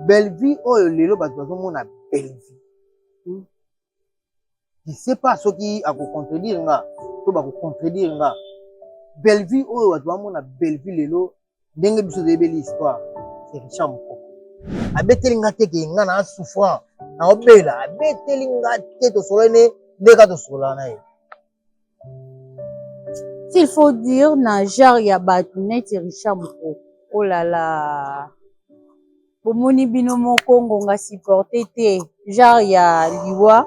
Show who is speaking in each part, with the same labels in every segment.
Speaker 1: Bellevue oyo lelo bato bazomona Bellevue, je sais pas soki akocontredire nga to bakocontredire nga. Bellevue oyo bato bamona Bellevue lelo, ndenge biso toyebeli histoire, c'est Richard Mokoko. Abeteli nga te ke nga na souffrant, naobela. Abeteli nga te, tosololi ne nde kaka tosolola na ye.
Speaker 2: S'il faut dire, na genre ya bato neti Richard Mokoko, oh là là, bomoni bino moko ngonga supporte te genre ya liwa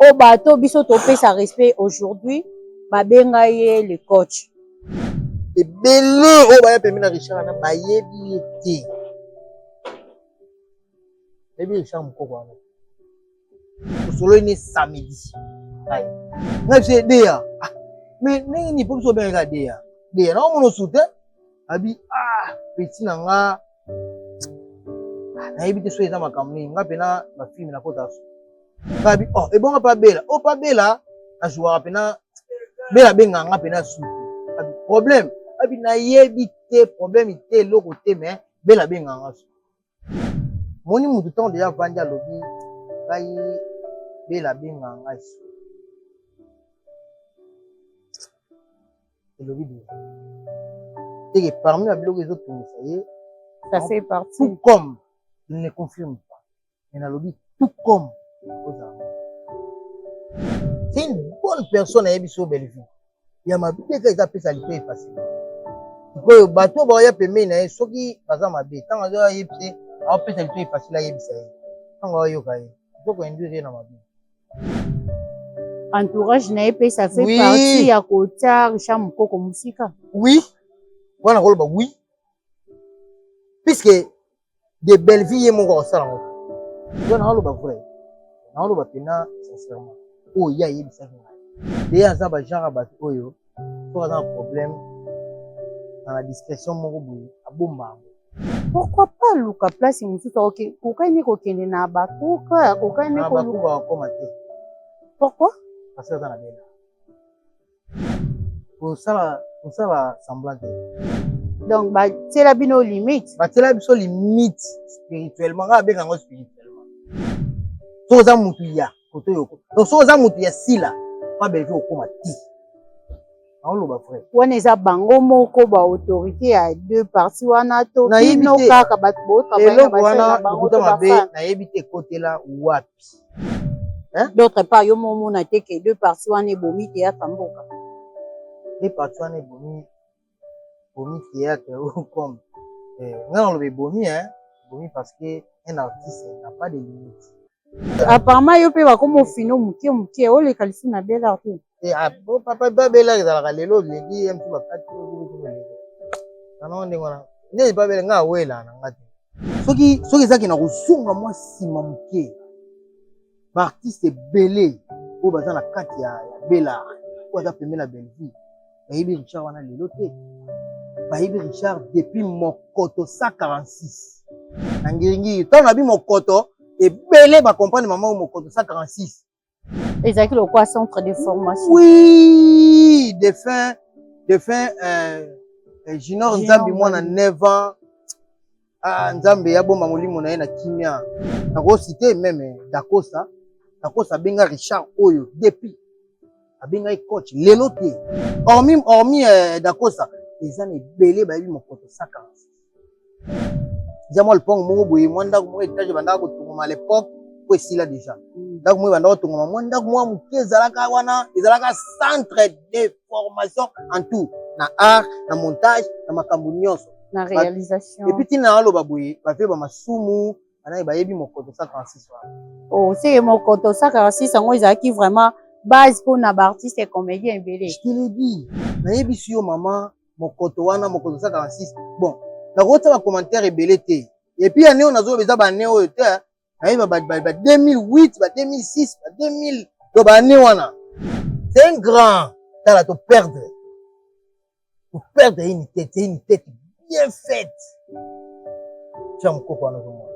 Speaker 2: oyo. Bato biso topesa respect aujourd'hui, babenga ye le coach.
Speaker 1: Ebele oyo baya pembeni na Richard wana bayebi ye te. Bayebi Richard Mokoko wana, tosololi ne samedi ngai ngai biso edeya. Ah, mais ndenge nini mpo biso obengaka deya deya, naomona osu te. Abi ah, petit na nga, ah, nayebi te soki eza makambo nini. Nga mpena bafilms nakota so nga abi oh, ebonga mpa bela oyo mpa bela nazwaka mpena bela abengaka nga mpena suki. Abi problème, abi nayebi te problème te, eloko te, mais bela abengaka nga suki. Moni mutu ntango deja avandi, alobi ngai bela abengaka ngai suki, elobi deja teke parmi babiloko ezotungisa ye.
Speaker 2: Ça fait partie.
Speaker 1: Tout comme il ne confirme pas, mais nalobi tout comme ozala, c'est une bonne personne. Ayebi so Bellevue ya mabe kaka eza apesa lito efacile. Sikoyo bato oyo baoya pembeni na ye, soki baza mabe, ntango azoya ayebise, aopesa lito efacile, ayebisa ye, ntango aoyoka ye, ozokoinduire ye na mabe.
Speaker 2: Entourage na ye mpe ça fait partie ya kotia Richard Mokoko mosika.
Speaker 1: Oui, wana koloba oui, puisque de Bellevue ye moko akosala yango te. Wana naoloba vrai, naoloba mpena sincèrement oyo ye ayebisaki ngai. Ye aza bagenre ya bato oyo soki aza na problème, na discrétion moko boye, abomba yango.
Speaker 2: Pourquoi pas luka place mosusu? Kokani kokende na bakuka, kokani.
Speaker 1: Na bakuka bakoma te.
Speaker 2: Pourquoi?
Speaker 1: Parce que aza na bela, kosala semblant te.
Speaker 2: Donc batiela bino limite.
Speaker 1: Batiela biso limite spirituellement. Ngai abenga yango spirituellement. Soki oza mutu ya koto oyo, donc soki oza mutu ya sila pa Bellevue, okóma ti. Naoloba vrai.
Speaker 2: Wana eza bango moko baautorité ya deux parties wana to bino kaka bato?
Speaker 1: Eloko wana lokuta mabe, nayebi te ekotela wapi.
Speaker 2: D'autre part, yo momona te ke deux parties wana ebomi théâtre mboka?
Speaker 1: Deux parties wana ebomi, ebomi théâtre comme nga naloba ebomi, hein, ebomi parce que un artiste n'a pas de limite.
Speaker 2: Apparemment yo mpe bakoma ofino moke moke, oleka lisusu na Belart te.
Speaker 1: Papa, babela ezalaka lelo oleki ye mosu bakati nango ndenge wana nde babela. Nga awela na nga te. Soki ezaki na kozonga mwa nsima moke, baartiste ebele oyo baza na kati ya Belart, oyo aza pembeni na Bellevue, bayebi Richard wana lelo te. Bayebi Richard depuis Mokoto 146 na Ngiringiri. Ntango nabi Mokoto, ebele bacomprendre mama oyo Mokoto 146.
Speaker 2: Ezalaki lokola centre de formation.
Speaker 1: Oui, défunt Junior Nzambi, mwana 9 ans. Ah, Nzambe abomba molimo na ye na kimia. Nakociter même Dakosa. Dakosa abenga Richard oyo depuis abengaki coach, lelo te. Hormis Dakosa, eza na ebele bayebi Mokoto 146. Eza mwa lupango moko boye, mwa ndako moko étage bandaka kotongama à l'époque po esila déjà. Ndako moko ebandaka kotongama, mwa ndako moko moke ezalaka wana, ezalaka centre de formation en tout, na art, na montage, na makambo nyonso.
Speaker 2: Na réalisation.
Speaker 1: Et puis ntina naloba boye, bavie bamasumu banaye bayebi Mokoto 136 wana.
Speaker 2: Oh, seke Mokoto 146 yango ezalaki vraiment base mpona baartiste comédien ebele.
Speaker 1: Je te le dis, nayebisi yo mama, Mokoto wana, Mokoto 146. Bon, nakotia bacommentaire ebele te. Et puis ane oyo nazoloba eza baane oyo te, nayeba ba 2008, ba 2006, ba 2000, donc baane wana. C'est un grand. Tala, toperdre une tête, c'est une tête bien faite. Tia mokoko wana, ozomona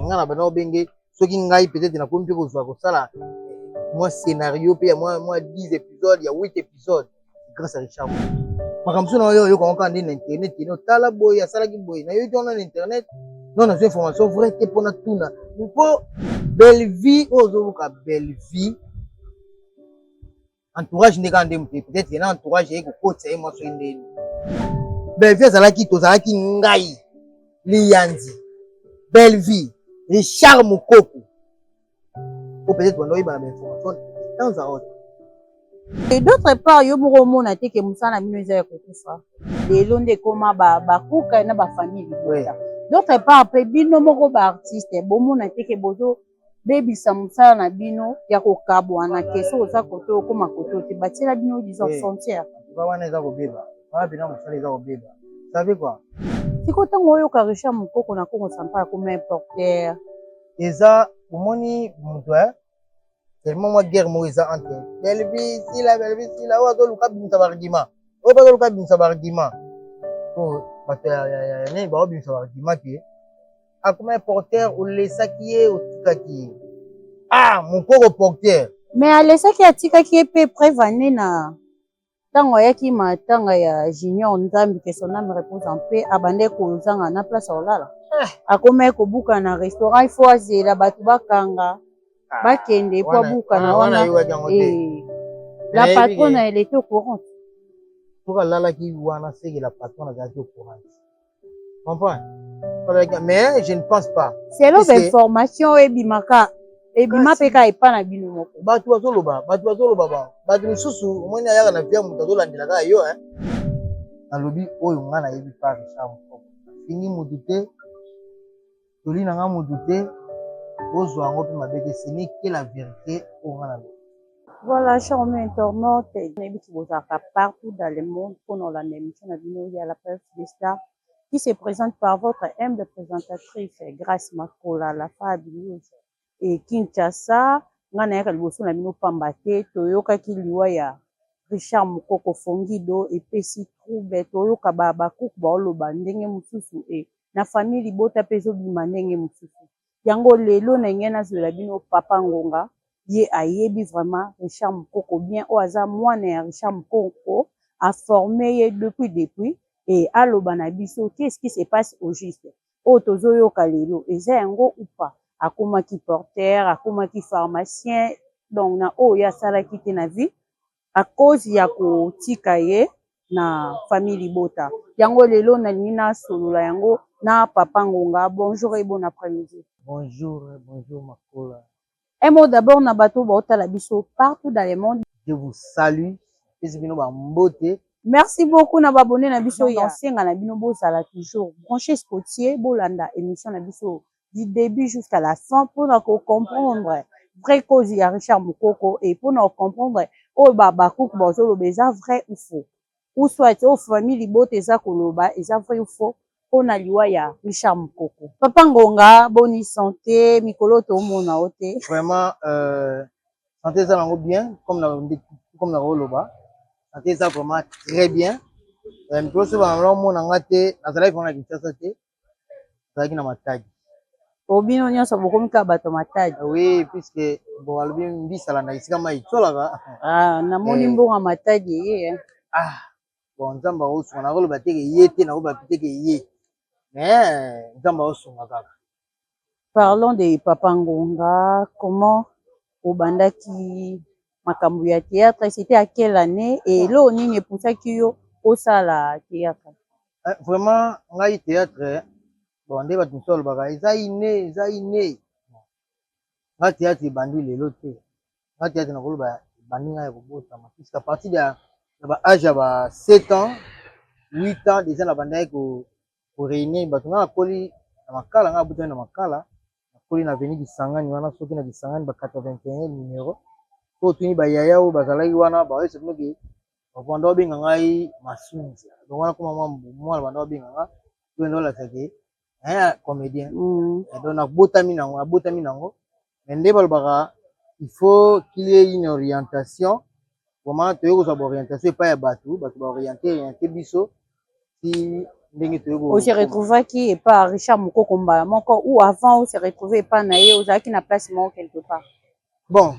Speaker 1: nga na banda obenge. Soki ngai peut-être nakomi mpe kozwa kosala mwa scénario mpe ya mwa 10 épisode, ya 8 épisode, grâce à Richard. Makambo so na oyo oyokango kaka nde na internet, kende otala boye, asalaki boye, nayoki wana na internet. Non, nazwi information vrai te mpona tuna, mpo Bellevie oyo ozoluka, Bellevie entourage nde kaka nde moto, peut-être na entourage ye kokotisa ye mwa soki ndeni. Bellevie azalaki, tozalaki ngai, Liyanzi, Bellevie, Richard Mokoko, po peut-être banda oyeba na bainformation de temps à autre.
Speaker 2: Et d'autre part, yo moko omona te ke mosala na bino eza ya kokufa lelo nde ekóma bakuka na bafamille libota. D'autre part mpe, bino moko baartiste bomona te ke bozobebisa mosala na bino ya kokabwana, ke soki oza kote, okóma kote te, batiela bino, disons, frontière?
Speaker 1: Wana eza kobeba, wana mpena mosala eza kobeba, savez quoi.
Speaker 2: Sikoyo ntango oyoka Richard Mokoko na Kongo Central akoma importer?
Speaker 1: Eza, omoni moto tellement mwa guerre moko eza entre Bellevie Sila, Bellevie Sila, oyo azoluka bimisa baargument, oyo bazoluka bimisa baargument, po bato ya nini baobimisa baargument ke akoma porteur, olesaki ye, otikaki ye, ah, Mokoko porteur.
Speaker 2: Mais alesaki, atikaki ye mpe preuve ane na ntango ayaki matanga ya Junior Nzambi, que son âme repose en paix, abandaki kozanga na place ya kolala, akomaki kobuka na restaurant, il faut azela bato bakanga bakende po abuka na wana. La patronne, elle était au courant.
Speaker 1: Soki alalaki wana, seke la patronne azalaki au courant, comprends, mais je ne pense pas.
Speaker 2: Selon bainformation oyo ebimaka, ebima mpe kaka epa na bino moko.
Speaker 1: Bato bazoloba, bato bazoloba, bato mosusu omoni ayaka na via, moto azolandela kaka yo. Nalobi oyo nga nayebi pa Richard Mokoko, afingi motu te, toli na nga motu te, bozwa yango mpe mabe te, ce n'est que la vérité oyo nga nalobi.
Speaker 2: Voilà, chers amis internautes, nayebi ki bozalaka partout dans le monde mpona olanda émission na bino ya La Presse des Stars, qui se présente par votre humble présentatrice Grâce Makola, la Fabuleuse et Kinshasa. Nga nayaka liboso na bino pamba te toyokaki liwa ya Richard Mokoko Fongido, epesi trouble. Toyoka bakuku baoloba ndenge mosusu, e na famille libota mpe ezobima ndenge mosusu. Yango lelo na ngai nazwela bino Papa Ngonga, ye ayebi vraiment Richard Mokoko bien, oyo aza mwana ya Richard Mokoko, aforme ye depuis e aloba na biso qu'est-ce qui se passe au juste. Oyo tozoyoka lelo eza yango ou pas? Akomaki porteur, akomaki pharmacien, donc na oyo asalaki te na vie à cause ya kotika ye na famille libota. Yango lelo nalingi nasolola yango na Papa Ngonga. Bonjour et bon après-midi.
Speaker 1: Bonjour, bonjour Makola.
Speaker 2: Un mot d'abord na bato baotala biso partout dans le monde.
Speaker 1: Je vous salue, pesi bino bambote.
Speaker 2: Merci beaucoup na baabonnés na biso. Ya senga na bino, bozala toujours branché, scotché, bolanda émission na biso du début jusqu'à la fin mpona kocomprendre vraie cause ya Richard Mokoko et mpona kocomprendre oyo bakuku bazoloba eza vrai ou faux, ou soit oyo famille libota eza koloba eza vrai ou faux mpona liwa ya Richard Mokoko. Papa Ngonga, boni santé? Mikolo tomona o te.
Speaker 1: Vraiment, santé eza nango bien, comme na koloba, santé eza vraiment très bien. Mikolo so bana omona nga te, nazalaki vraiment na Kinshasa te, nazalaki na Matadi.
Speaker 2: Po bino nyonso bokomi kaka bato Matadi.
Speaker 1: Oui, puisque bon, alobi mbisala na esika mai etsolaka.
Speaker 2: Ah, namoni mbongo ya Matadi eye.
Speaker 1: Ah bon, Nzambe akosunga, nakoloba teke ye te, nakoloba pe teke ye, mais Nzambe akosunga kaka.
Speaker 2: Parlons de Papa Ngonga. Comment obandaki makambo ya théâtre? C'était à quelle année et eloko nini epusaki yo osala théâtre?
Speaker 1: Vraiment, ngai théâtre, bon, nde bato mosusu balobaka eza inné, eza inné. Nga théâtre ebandi lelo te. Nga théâtre, nakoloba ebandi ngai ya kobotama, puisque à partir ya baage ya ba 7 ans, 8 ans déjà nabandaki koréunir bato. Nga nakoli na Makala, nga abotami na Makala, nakoli na avenue Kisangani wana, soki na Kisangani ba 81 numéro po otuni bayaya oyo bazalaki wana, bayebisa bino ke banda babenga ngai Masunzi. Donc wana koma mwa mwana, banda babenga nga oyo nde olakisa ke comédien. Donc nabotami nango, nabotami nango, mais nde balobaka il faut qu'il y ait une orientation. Vraiment, toyei kozwa baorientation epai ya bato, bato baoriente oriente biso ti ndenge toyei.
Speaker 2: Ose retrouvaki epa Richard Mokoko mbala moko ou avant ose retrouve epa na ye, ozalaki na place moko quelque part?
Speaker 1: Bon,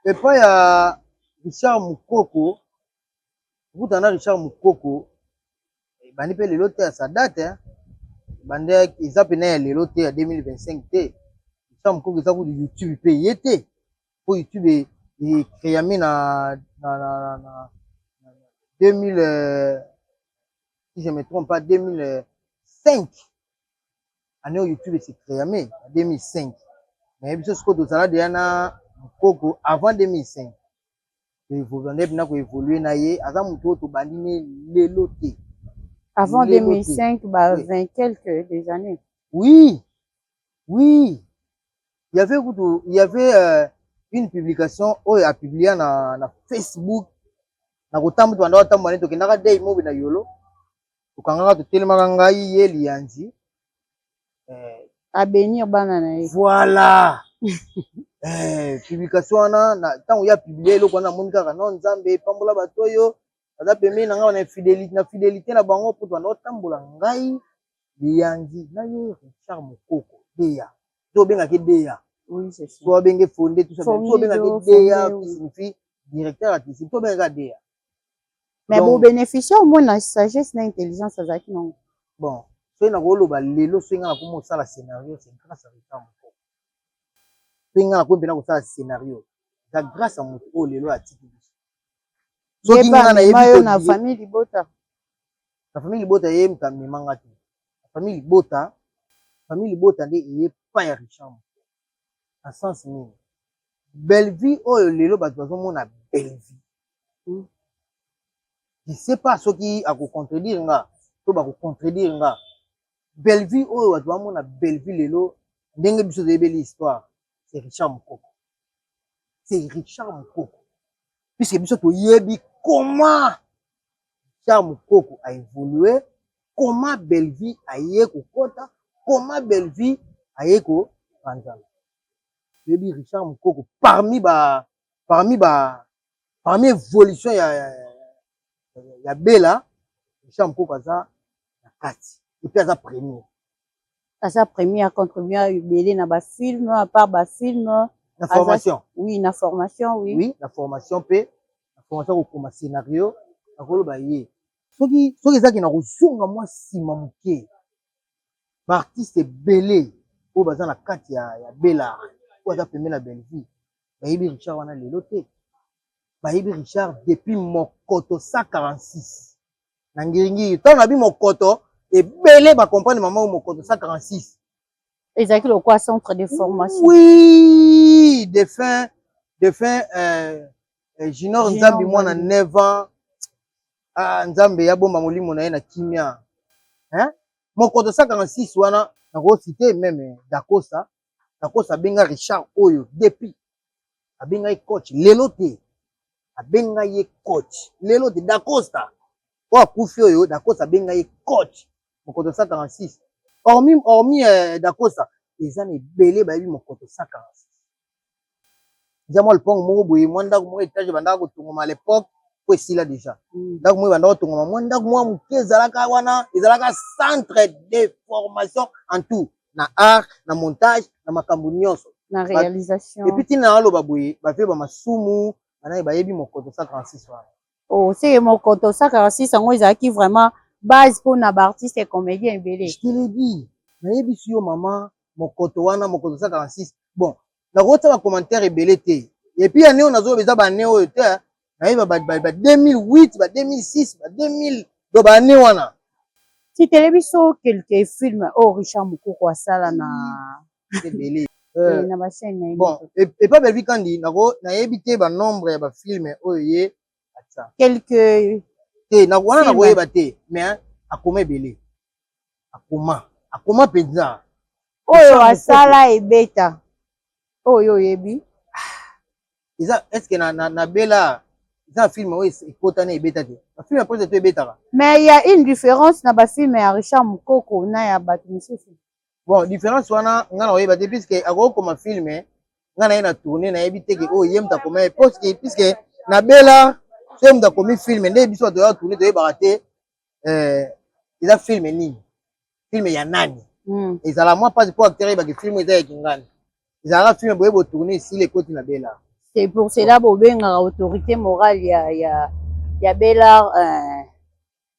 Speaker 1: epai ya Richard Mokoko, okutana na Richard Mokoko ebandi mpe lelo te, ya sa date. Ebandaki, eza pena ya lelo te, ya 2025 te. Richard Mukoko eza kutu YouTube mpe ye te, po YouTube ecréami na 2000, si je me trompe pas, 2005, année oyo YouTube ese créame na 2005. Mais biso sikoyo tozala deya na Mukoko avant 2005. Toévolue nde mpena koévolue na ye. Aza motu oyo tobandi ne lelo te.
Speaker 2: Avant 2005, ba 20 quelques des années.
Speaker 1: Oui, il y avait kutu, il y avait une publication oyo apublia na Facebook. Na kotambola, tobanda kotambola nde tokendaka dei mobi na Yolo, tokangaka, totelemaka, ngai, ye, Lianzi.
Speaker 2: Abénir bana na ye.
Speaker 1: Voilà. Publication wana, ntango ye apublie eloko wana, namoni kaka no Nzambe epambola bato oyo baza pembeni na ngai na fidélité na bango, mpo tobanda kotambola, ngai, Lianzi na ye, Richard Mokoko Deya, to obengaki Deya.
Speaker 2: Oui, c'est ça.
Speaker 1: So abenge Fonde, tout ça, so obengaki Deya, qui signifie directeur artistique, to obengaka Deya.
Speaker 2: Mais bobénéficie au moins na sagesse na intelligence azalaki nango.
Speaker 1: Bon, soki nakoloba lelo, soki ngai nakoma kosala scénario, c'est grâce à Richard Mokoko. Soki ngai nakomi mpena kosala scénario, eza grâce à moto oyo lelo atiki biso.
Speaker 2: Soki ngai nayebi yo na famille libota.
Speaker 1: Na famille libota, ye moto amemanga te na famille libota. Famille libota nde eye pa ya Richard Mokoko na sens nini? Bellevue oyo lelo bato bazomona Bellevue, je sais pas soki akocontredire nga to bakocontredire nga. Bellevue oyo bato bamona Bellevue lelo, ndenge biso toyebeli histoire, c'est Richard Mokoko, c'est Richard Mokoko, puisque biso toyebi comment Richard Mokoko a évolué, comment Bellevue aye kokota, comment Bellevue aye kopanzana. Toyebi Richard Mokoko parmi évolution ya Bela. Richard Mokoko aza na kati et puis aza premier.
Speaker 2: Aza premier, acontribue ebele na bafilm, à part bafilm.
Speaker 1: Na formation.
Speaker 2: Oui, na formation, oui.
Speaker 1: Oui, na formation mpe, na formation kokoma scénario. Nakoloba ye, soki ezalaki na kozonga mwa nsima moke, baartiste ebele oyo baza na kati ya Bela, oyo aza pembeni na Bellevue, bayebi Richard wana lelo te. Bayebi Richard depuis Mokoto 146 na Ngiringiri. Ntango nabi Mokoto, ebele bacomprendre mama oyo Mokoto 146.
Speaker 2: Ezalaki lokwa centre de formation.
Speaker 1: Oui, défunt Junior Nzambi, mwana 9 ans. Ah, Nzambe abomba molimo na ye na kimia, hein? Mokoto 146 wana, nakocite même Dakosa. Dakosa abenga Richard oyo depuis abenga ye coach lelo te, abenga ye coach lelo te. Dacosta oyo akufi oyo, Dacosta abenga ye coach Mokoto 146. Hormis Dacosta, eza na ebele bayebi Mokoto 146. Eza mwa lupango moko boye, mwa ndako moko étage bandaka kotongoma à l'époque, po esila déjà. Ndako moko ebandaka kotongoma, mwa ndako mwa moke ezalaka wana, ezalaka centre de formation en tout, na art, na montage, na makambo nyonso.
Speaker 2: Na réalisation.
Speaker 1: Et puis ntina naloba boye, bavie bamasumu banaye bayebi Mokoto 136 wana.
Speaker 2: Oh, seke Mokoto 146 yango ezalaki vraiment base mpona baartiste et comédien ebele.
Speaker 1: Je te l'ai dit, nayebisi yo mama, Mokoto wana, Mokoto 146. Bon, nakotia bacommentaire ebele te. Et puis année oyo nazoloba eza baannée oyo te, nayeba ba 2008, ba 2006, ba 2000, donc baannée wana.
Speaker 2: Citele biso quelques films oyo Richard Mokoko asala na
Speaker 1: Ebele.
Speaker 2: Na bachaîne na ye.
Speaker 1: Bon, epa Bellevue Kandi, nayebi te banombre ya bafilm oyo ye atia.
Speaker 2: Quelques.
Speaker 1: Te, wana nakoyeba te, mais akoma ebele, akoma mpenza.
Speaker 2: Oyo asala ebeta oyo oyebi.
Speaker 1: Eza, est ce que na Bela eza na film oyo ekotani ebeta te? Bafilm ya presque to ebetaka.
Speaker 2: Mais il y a une différence na bafilm ya Richard Mokoko na ya bato misusu.
Speaker 1: Bon, différence wana nga na oyeba te, puisque akokoma film, nga na ye na tourne, nayebi te ke oyo ye moto akoma ye, puisque na Bela, so ye moto akomi film, nde biso bato ya tourne toyebaka te eza film nini, film ya nani. Ezala mwa mpasi mpo acteur ayebaki film eza ya kingani. Ezalaka film boye, botourne, esili, ekoti na Bela.
Speaker 2: C'est pour cela bobengaka autorité morale ya Bela.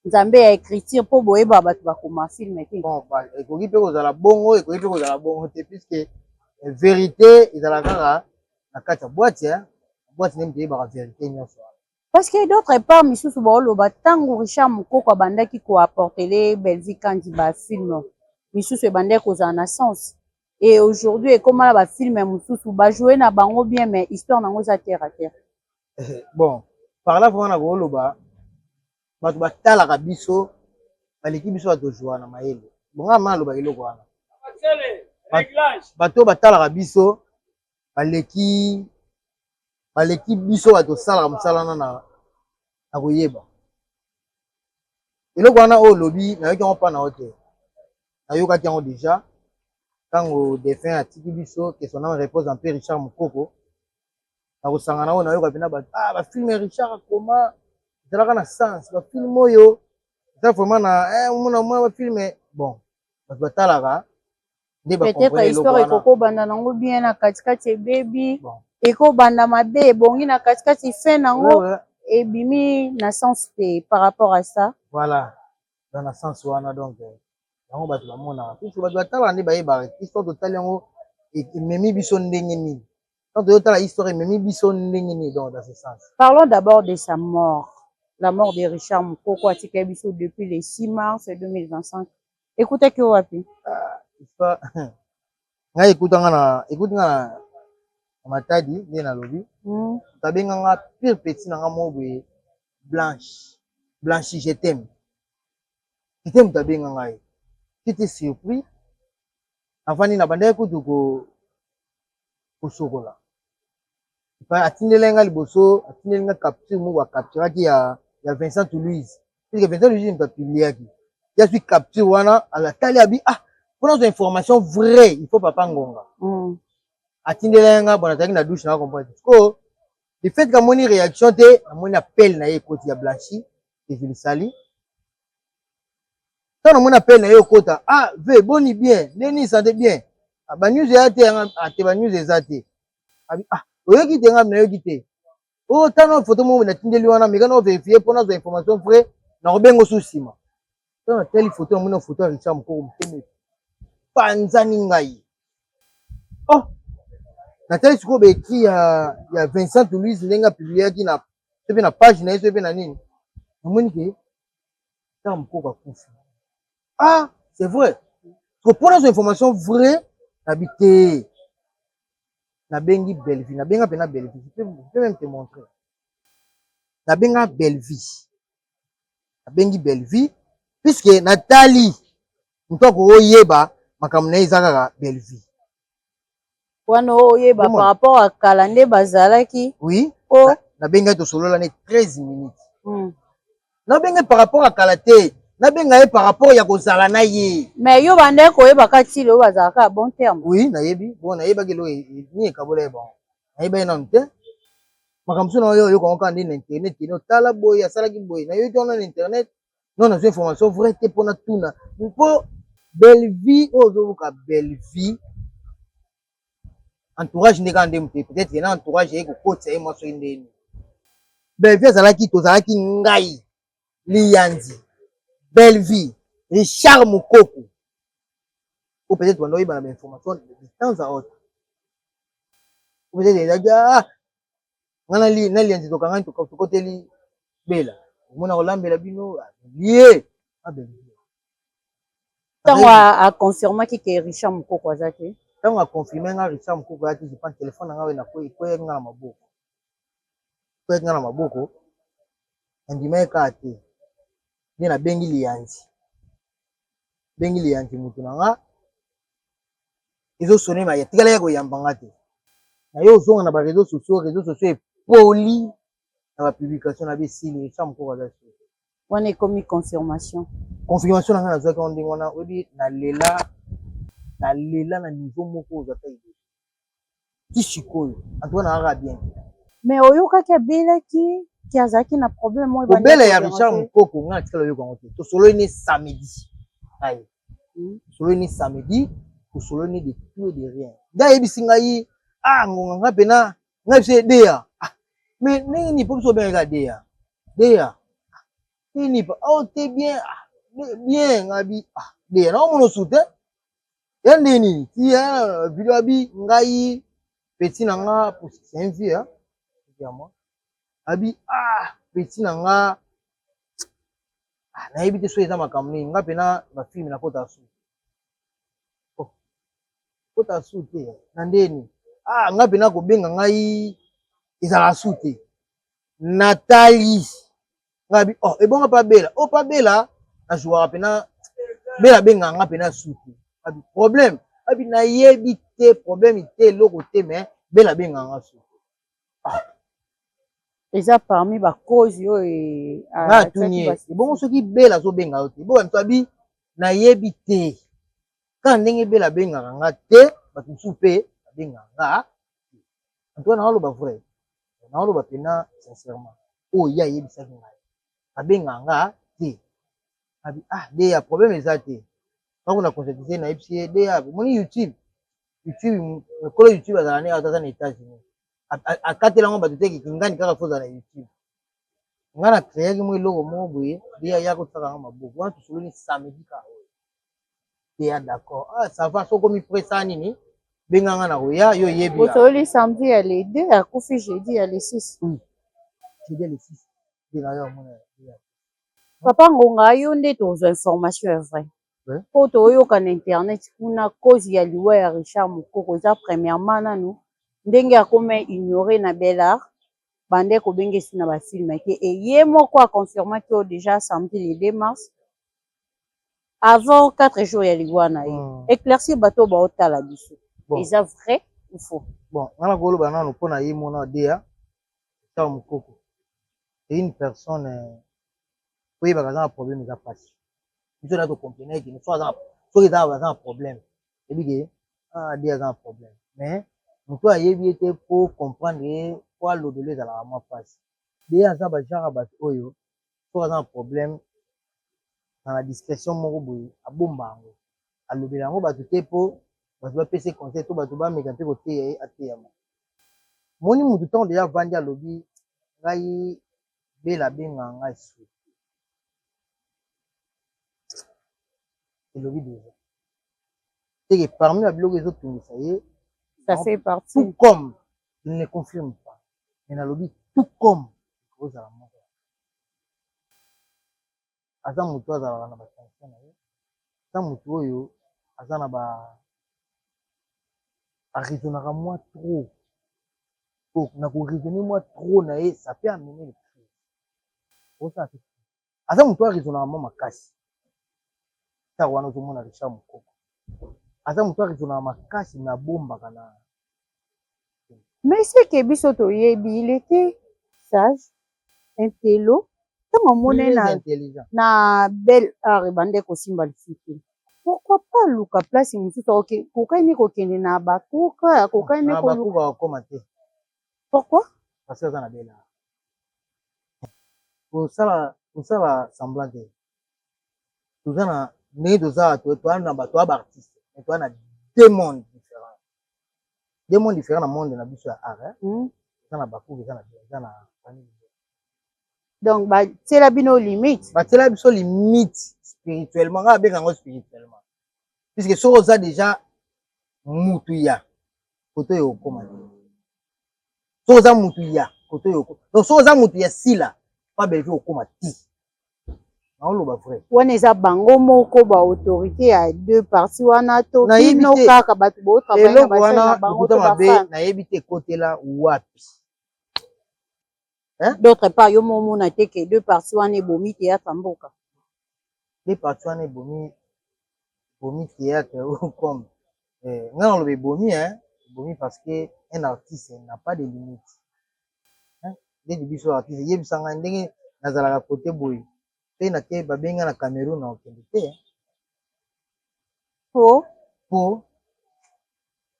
Speaker 2: Nzambe ya écriture, mpo boyeba bato bakoma film te.
Speaker 1: Bon, ekoki mpe kozala bongo, ekoki mpe kozala bongo te, puisque vérité ezala kaka na kati ya boîte, ya boîte nde moto eyebaka vérité nyonso wana.
Speaker 2: Parce que d'autre part, misusu baoloba, ntango Richard Mokoko abandaki koapporter Bellevue Kandi bafilm misusu, ebandaki kozala na sens. Et aujourd'hui ekóma na bafilm mosusu, bajoue na bango bien, mais histoire nango eza terre à terre.
Speaker 1: Bon, par là vraiment nakoloba, bato batalaka biso baleki biso, bato ozwa na mayele. Bonga ma alobaka eloko wana, bato oyo batalaka biso baleki biso, bato osalaka mosala wana na koyeba eloko wana. Oyo olobi, nayoki yango mpa na yo te, nayokaki yango déjà ntango défunt atiki biso, que son âme repose en paix, Richard Mokoko. Na kosangana oyo nayoka mpena bato, ah, bafilm ya Richard akoma ezalaka na sens, bafilm oyo eza vraiment na omona mwa bafilm. Bon, bato batalaka nde.
Speaker 2: Peut-être histoire ekokobanda nango bien, na katikati ebebi, ekobanda mabe, ebongi na katikati, fin nango ebimi na sens te par rapport à ça.
Speaker 1: Voilà, dans na sens wana. Donc yango bato bamonaka, puisque bato batalaka nde bayebaka histoire. Totali yango, ememi biso ndenge nini? Quand tozotala histoire, ememi biso ndenge nini? Donc dans ce sens.
Speaker 2: Parlons d'abord de sa mort, la mort de Richard Mokoko. Atikali biso depuis le 6 mars 2025. Ekutaki yo wapi?
Speaker 1: Histoire ngai ekutanga na ekuti nga na Matadi nde nalobi. Tabenganga pire petit na nga moko boye, Blanche, Blanche, je t'aime, je t'aime. Moto abenga ngai, j'étais surpris. Nafandi na bandaki kutu kosokola, atindeli nga liboso, atindeli nga capture moko acapturaki ya Vincent Louise, puisque Vincent Louise moto apubliaki. Ye azwi capture wana, atali, abi: "Ah, mpona ozwa information vrai, il faut papa Ngonga." Atindeli nga. Bon, nazalaki na douche, na comprendre sikoyo le fait kamoni réaction te, namoni appel na ye ekoti ya Blanchi ezilisali. Ntango namoni appel na ye okota: "Ah ve, boni, bien? Ndeni santé? Bien? Banews eya te?" Ate, banews eza te. "Ah, oyoki te?" Ngai nayoki te. O tano photo moko natindeli wana, meka na ovérifie mpo nazwa information vrai, nakobenga osu nsima. Ntango natali photo, namoni photo ya Richard Mokoko, motema epanzani ngai. Oh, natali sikoyo baécrit ya Vincent Louise, ndenge apubliaki na so mpe na page na ye, so mpe na nini, namoni ke Richard Mokoko akufi. Ah, c'est vrai, mpo nazwa information vrai, nabi te, nabengi Bellevue. Nabenga mpena Bellevue, je peux même te montrer. Nabenga Bellevue, nabengi Bellevue, puisque natali moto akoyeba makambo na ye eza kaka Bellevue.
Speaker 2: Wana oyeba par rapport à kala nde bazalaki?
Speaker 1: Oui. Oh. Nabenga ye, tosolola ne 13 minutes. Nabenga ye par rapport à kala te, nabenga ye par rapport ya kozala na ye.
Speaker 2: Mais yo bandeki koyeba tili oyo bazalaka ya bon terme?
Speaker 1: Oui, nayebi. Bon, nayebaki eloko nini ekabola ye. Bon, nayeba ye nanu te. Makambo mosusu na oyo oyoka kaka nde na internet, kende otala boye, asalaki boye, nayoki wana na internet. Non, nazwi information vrai te mpona tuna, mpo Bellevue oyo ozoyoka, Bellevue entourage nde kaka nde moto, peut-être na entourage ye kokotisa ye mwa soki ndeni. Bellevue azalaki, tozalaki ngai, Liyanzi, Bellevue, Richard Mokoko, o peut-être banda oyeba na bainformation de temps à autre. O peut-être ezalaki: "Ah, nga na Liyanzi tokangani, tokoteli bela, omona kolambela bino lie ah, Bellevue."
Speaker 2: Ntango aconfirmaki ke Richard Mokoko aza te?
Speaker 1: Ntango aconfirme nga Richard Mokoko ayaki, je pense telefone na nga oyo ekweyaki nga na maboko, ekweyaki nga na maboko. Nandima ye kaka te, nde nabengi Liyanzi, bengi Liyanzi motu na nga, ezosone ma etikala ya koyamba nga te. Na ye ozonga na baréseaux sociaux, réseaux sociaux epoli na bapublication na besili, Richard Mokoko aza so.
Speaker 2: Wana ekomi confirmation.
Speaker 1: Confirmation na ngai nazwaki yango ndenge wana. Oyebi, nalela, nalela na niveau moko ozwa ta idée ti sikoyo. En tout cas, nakaka bien te.
Speaker 2: Mais oyokaki abelaki, ki azalaki na problème moko?
Speaker 1: Kobela ya Richard Mokoko, ngai natikala oyoka yango te. Tosololi ne samedi, ai tosololi ne samedi, tosololi ne de tout et de rien. Nde ayebisi ngai: "Ah Ngonga, ngai mpena ngai biso edeya." Ah, mais ndenge nini mpo biso obengaka deya deya? Nini pa oh te bien, ah, bien ngabi, ah de na omono su te ya nde nini ti video abi ngai petit na nga, c'est un vieux hein, ya moi abi, ah petit na nga, ah, nayebi te soki eza makambo nini. Nga mpena bafilme nakota su, oh, kota su te na ndeni. Ah, nga mpena kobenga ngai ezalaka su te. Natali nga bi, oh, ebongo pa Bela, oh pa Bela nazwaka mpena Bela abengaka nga mpena su te. Abi problème, abi nayebi te problème te, eloko te, mais Bela abengaka nga su te. Ah.
Speaker 2: Eza parmi bacause oyo.
Speaker 1: Nga atuni ye, ebongo soki Bela azobenga yo te, bo bato abi nayebi te, kaka ndenge Bela abengaka nga te, bato mosusu mpe babengaka nga. En tout cas naoloba vrai, naoloba mpena sincèrement, oyo ye ayebisaki ngai, abengaka nga te. Abi ah de ya problème eza te. Ntango na conscientise, nayebisi ye de ya omoni YouTube, YouTube ekolo, YouTube azala ne aza na États-Unis, akatela yango bato te kingani kaka fo ozala na YouTube. Nga na créaki mwa eloko moko boye de ya kotisaka yango maboko wana. Tosololi samedi kaka oyo te ya d'accord, ah ça va, soki okomi presa nini, benganga na koya, yo oyebi.
Speaker 2: Bosololi samedi ya le 2, akufi jeudi ya le 6.
Speaker 1: Oui, jeudi ya le 6 nde na yo amona.
Speaker 2: Papa Ngonga, yo nde tozwa information ya vrai mpo toyoka na internet kuna, cause ya liwa ya Richard Mokoko eza premièrement nanu ndenge akoma ignoré na Belart, bande kobenga esi na bafilme te. E ye moko aconfirmaki oyo déjà samedi le 2 mars, avant 4 jours ya liwa na ye. Éclaircir bato oyo baotala biso.
Speaker 1: Bon.
Speaker 2: Eza vrai ou faux?
Speaker 1: Bon, nga na koloba nanu mpona ye mona deya Richard Mokoko, c'est une personne oyebaka aza na problème, eza mpasi. Biso na tocomprendre ke soki eza aza na problème, eyebi ke ah, de aza na problème, mais moto ayebi ye te po comprendre ye, po alobelo ezalaka mwa mpasi. De aza bagenre ya bato oyo soki aza na problème, na discrétion moko boye abomba yango, alobela yango bato te, mpo bato bapesa conseil to bato bameka mpe koteya ye, ateyama. Moni motu ntango deja avandi, alobi ngai Bela abengaka ngai su, elobi deja teke parmi babiloko ezotungisa ye.
Speaker 2: Ça fait partie.
Speaker 1: Tout comme il ne confirme pas, mais nalobi tout comme ekozala moko. Aza motu azalaka na batension na ye, aza motu oyo aza na ba araisonnaka mwa trop. Na koraisonner mwa trop na ye, ça peut amener le crise. Osala te, aza motu araisonnaka mwa makasi. Ntango wana ozomona Richard Mokoko aza motu araisonnaka makasi, me abombaka na
Speaker 2: Mais ce que biso toyebi, il était sage, intello. Ntango amoni na Bel Art ebande kosimba lisusu te, pourquoi pas luka place mosusu? Akokani kokende na bakuka, akokani.
Speaker 1: Na bakuka akokoma te.
Speaker 2: Pourquoi?
Speaker 1: Parce que aza na Bel Art. Kosala semblant te, toza na ndenge toza, toza na bato ya baartiste, mais toza na deux mondes différents, deux mondes différents na monde na biso ya art. Eza na bakuka, eza na famille.
Speaker 2: Donc batiela bino limite.
Speaker 1: Batiela biso limite spirituellement. Nga abenga yango spirituellement, puisque soki oza déjà mutu ya kote oyo, okóma te. Soki oza mutu ya kote oyo, donc soki oza mutu ya sila pa Bellevue, okóma te. Naoloba vrai.
Speaker 2: Wana eza bango moko baautorité ya deux parties wana to bino kaka bato?
Speaker 1: Eloko wana lokuta mabe, nayebi te ekotela wapi.
Speaker 2: D'autre part, yo momona te ke deux parties wana ebomi théâtre mboka?
Speaker 1: Deux parties wana ebomi théâtre comme nga naloba ebomi, hein, ebomi parce que un artiste n'a pas de limite. Ndeti biso artiste, yebisa ngai ndenge nazalaka kote boye mpe nake, babenga na Cameroun, na okende te.
Speaker 2: Po?
Speaker 1: Po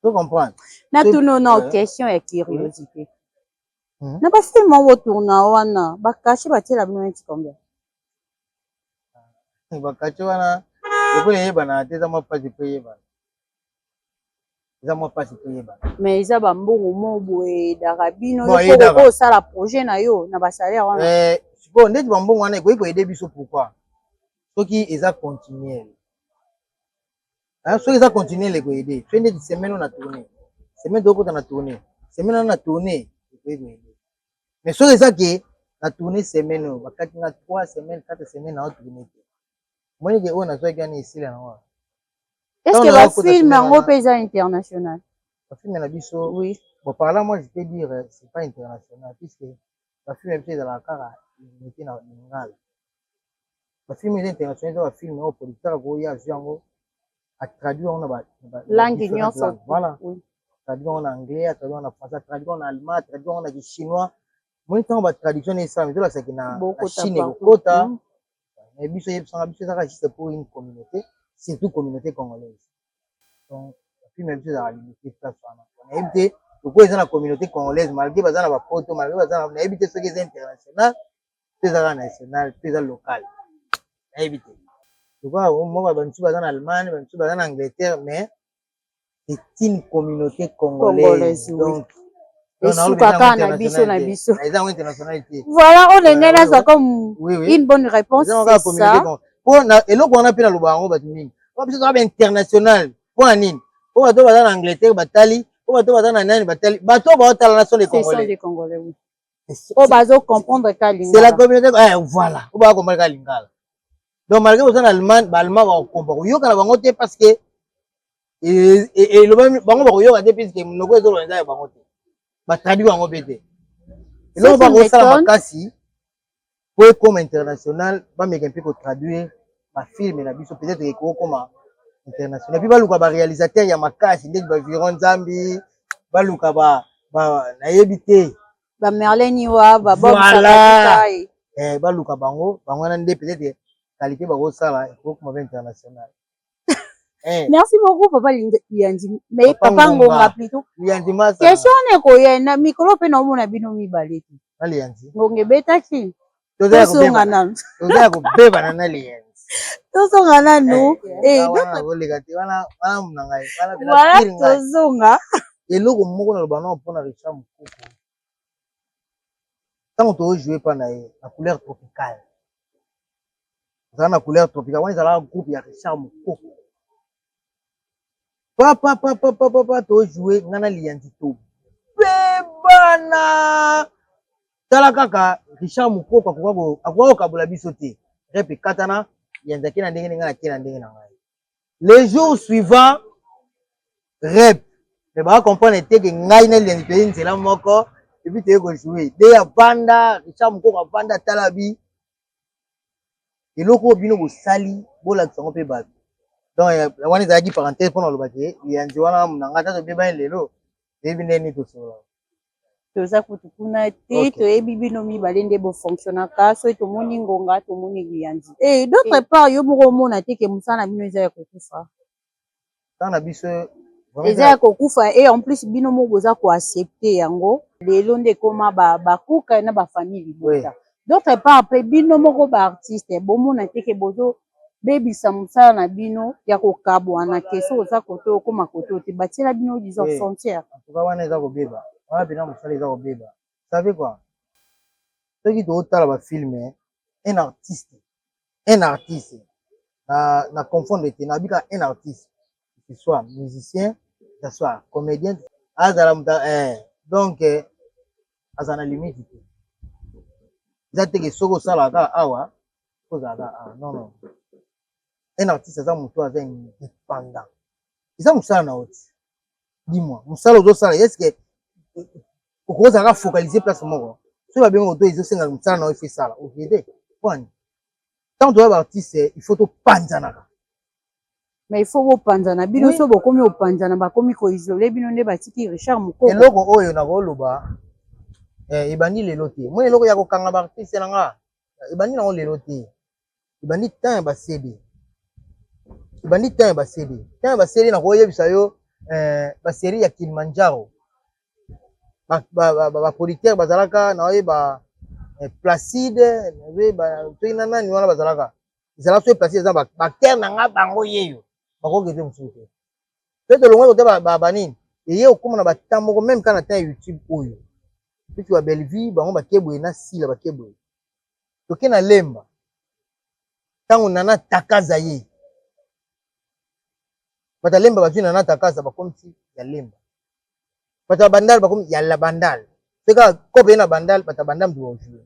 Speaker 1: to comprendre.
Speaker 2: Natuna na question ya curiosité. Na bafilme oyo botourna wana, bacachet batiela bino neti combien?
Speaker 1: Bacachet wana lokola eyebanaka te, eza mwa mpasi mpo eyebana. Eza mwa mpasi toyeba.
Speaker 2: Mais eza bambongo mo boye edaka bino. Yo mpo osala projet na yo na basalaire wana.
Speaker 1: Sikoyo ndeti bambongo wana ekoki koaider biso. Pourquoi? Soki eza continuel, soki eza continuel, ekoaider. Soki ndeti semaine oyo na tourne, semaine tokota na tourne, semaine wana na tourne, ekoki koaider. Mais soki eza ke na tourne semaine oyo, bakati nga 3 semaines, 4 semaines na tourne te, omoni ke oyo nazwaki wana esila nango wana.
Speaker 2: Est ce que bafilm yango mpe eza international?
Speaker 1: Bafilm na biso?
Speaker 2: Oui.
Speaker 1: Bon, par là, moi je peux dire, c'est pas international, puisque bafilm na biso ezalaka kaka limité na lingala. Bafilm eza international eza bafilm oyo producteur akoya, azwi yango, atraduit yango na
Speaker 2: langue nyonso.
Speaker 1: Voilà, traduit yango na anglais, atraduit yango na français, atraduit yango na allemand, atraduit yango na kichinois. Moni, ntango batraduction esalama, ezolakisaki na Chine ekokota. Mais biso, yebisanga, biso ezaka juste pour une communauté, surtout communauté congolaise. Donc bafilm na biso ezalaka limité place wana. Nayebi te lokola eza na communauté congolaise, malgré baza na bapoto, malgré baza, nayebi te soki eza international to ezaka national to eza local, nayebi te. Lokola moko, bamisusu baza na Allemagne, bamisusu baza na Angleterre, mais c'est une communauté congolaise, donc
Speaker 2: Esuka kaka na biso na biso.
Speaker 1: Eza yango international te.
Speaker 2: Voilà, oyo ndenge nazwa comme une bonne réponse, c'est ça.
Speaker 1: Po eloko wana mpe naloba yango, bato mingi po biso toza bainternational. Mpo na nini? Po bato baza na Angleterre batali, po bato baza na nani batali, bato baotala na sont des Congolais.
Speaker 2: Oyo bazocomprendre ka
Speaker 1: Lingala. C'est la communauté, voilà, oyo bazocomprendre ka lingala. Donc malgré boza na Allemagne, baallemand bakokompa koyoka na bango te, parce que elobami, bango bakoyoka te, puisque monoko ezoloba eza ya bango te, batraduit yango mpe te. Eloko bakosala makasi po ekoma international, bameka mpe kotraduire bafilm na biso, peut-être ekokoma international. Puis baluka baréalisateur ya makasi ndeti baviron Nzambi, baluka ba nayebi te.
Speaker 2: Bamerlin Iwa, babob.
Speaker 1: Voilà, baluka bango, bango wana nde peut-être qualité bakosala ekokoma mpe international.
Speaker 2: Merci beaucoup, papa Lianzi, mais papa Ngonga plutôt.
Speaker 1: Lianzi Masa.
Speaker 2: Question wana ekoya na mikolo mpe naomona bino mibale te.
Speaker 1: Na Lianzi.
Speaker 2: Ngonga ebetaki, tozonga nanu.
Speaker 1: Toza ya kobebana na Lianzi.
Speaker 2: Tozonga nanu.
Speaker 1: Oleka te wana, wana na ngai.
Speaker 2: Voilà, tozonga.
Speaker 1: Eloko moko naloba nao mpona Richard Mokoko, ntango tojoue mpa na ye na Couleur Tropicale, ezala na Couleur Tropicale wana, ezalaka groupe ya Richard Mokoko. Papa, papa, papa, papa, tojoue ngai na Lianzi, tobebana. Tala kaka Richard Mokoko akoka kokabola biso te. Rep ekatana, Lianzi ake na ndenge ngai nake na ndenge na ngai. Le jour suivant rep, mais bacomprendre te ke ngai na Lianzi toye nzela moko. Et puis toye kojoue de avanda, Richard Mokoko avanda, atala bi eloko oyo bino bosali, bolakisa yango mpe bato. Donc wana ezalaki parenthèse mpona koloba ke Lianzi wana na ngai, ta tobebani lelo, toyebi ndenge nini tosolola.
Speaker 2: Toza kutu kuna te. Toyebi bino mibale nde bofonctionnaka. Soki tomoni Ngonga, tomoni Lianzi. E d'autre part, yo moko omona te ke mosala na bino eza ya kokufa?
Speaker 1: Ntango na biso.
Speaker 2: Eza ya kokufa. E en plus, bino moko boza koaccepter yango. Lelo nde ekóma bakuka na bafamille libota. D'autre part mpe, bino moko baartiste, bomona te ke bozobebisa mosala na bino ya kokabwana, ke soki oza kote, okóma kote te, batiela bino, disons, frontière?
Speaker 1: En tout cas, wana eza kobeba, wana mpena mosala eza kobeba. Savez quoi, soki totala bafilm, un artiste na confondre te, nabika un artiste, que ce soit musicien, que ce soit comédien, azala moto, donc azala na limite te. Eza te ke soki osalaka kaka awa, ozala kaka awa. Non, non, un artiste aza moto aza indépendant. Eza mosala na yo ti, dis-moi, mosala ozosala, est-ce okozalaka focaliser place moko? Soki babengi oto, ezosengaka mosala na yo, ifo esala okende te. Pwani ntango toya baartiste, il faut topanzanaka.
Speaker 2: Mais il faut bopanzana bino. So bokomi opanzana, bakomi koisoler bino, nde batiki Richard Mokoko.
Speaker 1: Eloko oyo nakoloba, ebandi lelo te. Moi, eloko ya kokanga baartiste na nga ebandi nango lelo te. Ebandi temps ya baCD, ebandi temps ya baCD, temps ya baCD. Nakoyebisa yo, basérie ya Kilimanjaro, baproducteur bazalaka, naoyeba Placide, nazoyeba soki na nani wana bazalaka. Ezala soki Placide eza baacteur na nga, bango yeyo bakokende mosusu te. Soki tolongwaki kota banini, eye okóma na batan moko, même kaka na temps ya YouTube oyo, puisque ba Bellevue bango bake boye, na Sila bake boye, toke na Lemba. Ntango Nana Takaza ye, bato ya Lemba bazwi Nana Takaza, bakomisi ya Lemba. Bato ya Bandal bakomi ya la Bandal. Soki kaka kope ye na Bandal, bato ya Bandal moto bakojouer.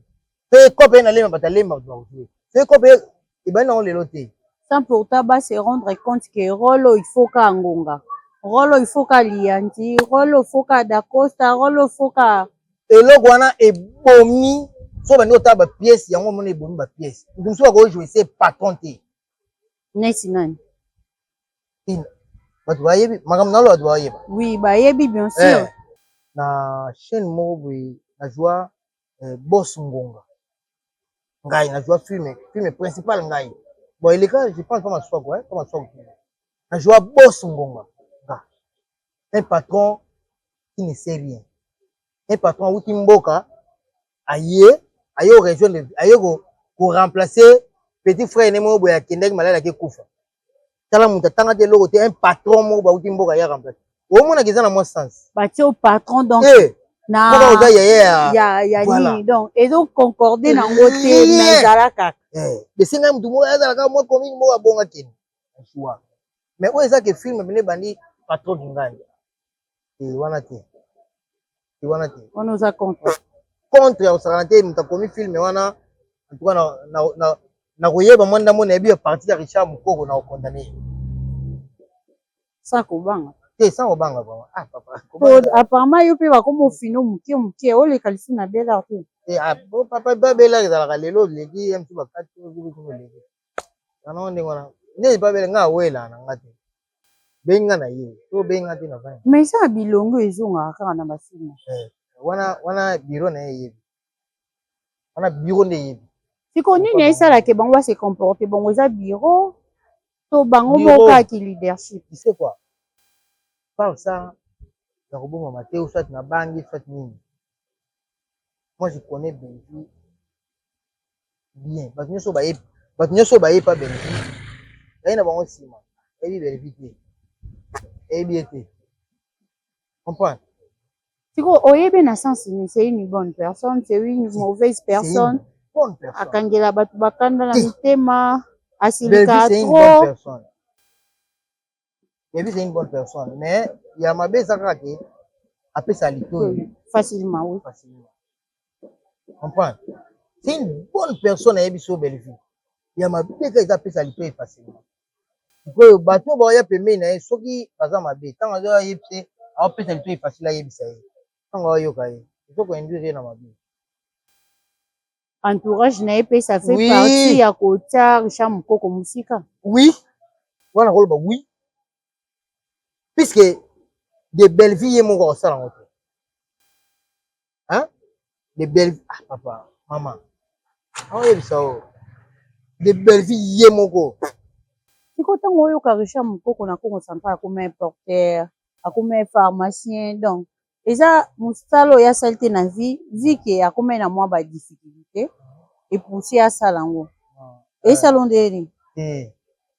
Speaker 1: Soki kope ye na Lemba, bato ya Lemba moto bakojouer. Soki kope ye ebandi nango lelo te.
Speaker 2: Sans pourtant ba se rendre compte que rôle oyo il faut ka Ngonga, rôle oyo il faut ka Liyanzi, rôle oyo il faut ka Dacosta, rôle oyo il faut ka
Speaker 1: Eloko wana ebomi. So bandi kotala bapièce yango, omona ebomi bapièce. Moto mosusu akojouer se patron te.
Speaker 2: Neti nani?
Speaker 1: Bato bayebi makambo nalo, bato bayeba.
Speaker 2: Oui, bayebi, bien sûr.
Speaker 1: Na chaîne moko boye nazwa Boss Ngonga, ngai nazwa film principal ngai. Bon, eleka, je pense pas Maswako, hein, pas Maswako. Nazwa Boss Ngonga nga, un patron qui ne sait rien, un patron awuti mboka, aye orejoindre, aye koremplacer petit frère ne moko boye akendaki maladi, ake kufa. Tala, moto atanga te, eloko te, un patron moko bauti mboka, ya remplace. Omonaka eza na mwa sens.
Speaker 2: Batie au patron donc
Speaker 1: Eh,
Speaker 2: na
Speaker 1: mboka oza yaya.
Speaker 2: Ya
Speaker 1: Voilà.
Speaker 2: nini, donc ezoconcorde nango te, mais ezala kaka.
Speaker 1: Esengai motu moko azalaka mwa commune moko abonga kende choix, mais oyo eza ke film pene ebandi patron kingai te, wana te, te wana te.
Speaker 2: Wana oza contre?
Speaker 1: Contre ya kosakana te. Moto akomi film wana, en tout cas na koyeba mwa ndambo nayebi ya parti ya Richard Mokoko, na kokondamner ye.
Speaker 2: Sans kobanga?
Speaker 1: Te, sans kobanga vraiment. Ah papa.
Speaker 2: Po apparemment yo mpe bakoma ofino moke moke, oleka lisusu na Belart te.
Speaker 1: Te, ah, bo papa, babela ezalaka lelo oleki ye mosu bakati oleki yango ndenge wana nde babela nga awela na nga te, benga na ye to benga te na vin.
Speaker 2: Mais eza na bilongo ezongaka kaka na bafilm.
Speaker 1: Wana bureau na ye eyebi, wana bureau nde eyebi.
Speaker 2: Sikoyo nini esalaka bango base comporte bongo? Eza bureau to bango
Speaker 1: Bureau.
Speaker 2: moko kaka leadership?
Speaker 1: Tu sais quoi, parle ça ya kobomama te, ou soit na bangi, soit nini. Moi, je connais Bellevue bien. Bato nyonso bayebi, bato nyonso bayebi pa Bellevue, baye na bango nsima, bayebi Bellevue te, bayebi ye te, comprendre?
Speaker 2: Sikoyo oyebi na sens nini? C'est une bonne personne, c'est une mauvaise
Speaker 1: C'est une
Speaker 2: personne?
Speaker 1: Bonne personne.
Speaker 2: Akangela bato bakanda na
Speaker 1: Te.
Speaker 2: mitema, asilika
Speaker 1: Bellevue, c'est une bonne
Speaker 2: trop.
Speaker 1: personne. Bellevue, c'est une bonne personne, mais ya mabe eza kaka ke apesa litoyi
Speaker 2: facilement, oui.
Speaker 1: Facilement, comprendre? C'est une bonne personne, ayebi so Bellevue ya mabe kaka eza apesa litoyi facilement. Sikoyo bato oyo baoya pembeni na ye, soki baza mabe, ntango azoya yebise, aopesa litoyi facile, ayebisa ye, ntango aoyoka ye, ezo koinduire ye na mabe.
Speaker 2: Entourage na ye mpe, ça fait
Speaker 1: Oui.
Speaker 2: partie ya kotia Richard Mokoko mosika.
Speaker 1: Oui, wana koloba oui, puisque de Bellevue ye moko akosala yango te, hein? De Bellevue, ah papa, mama, aoyebisa o de Bellevue ye moko.
Speaker 2: Sikoyo ntango oyoka Richard Mokoko na Congo Central akoma importeur, akoma pharmacien, donc eza mosala oyo asali te na vie, vu que akoma na mwa badifficulté, epousse asala yango, esala o ndeni?
Speaker 1: Te,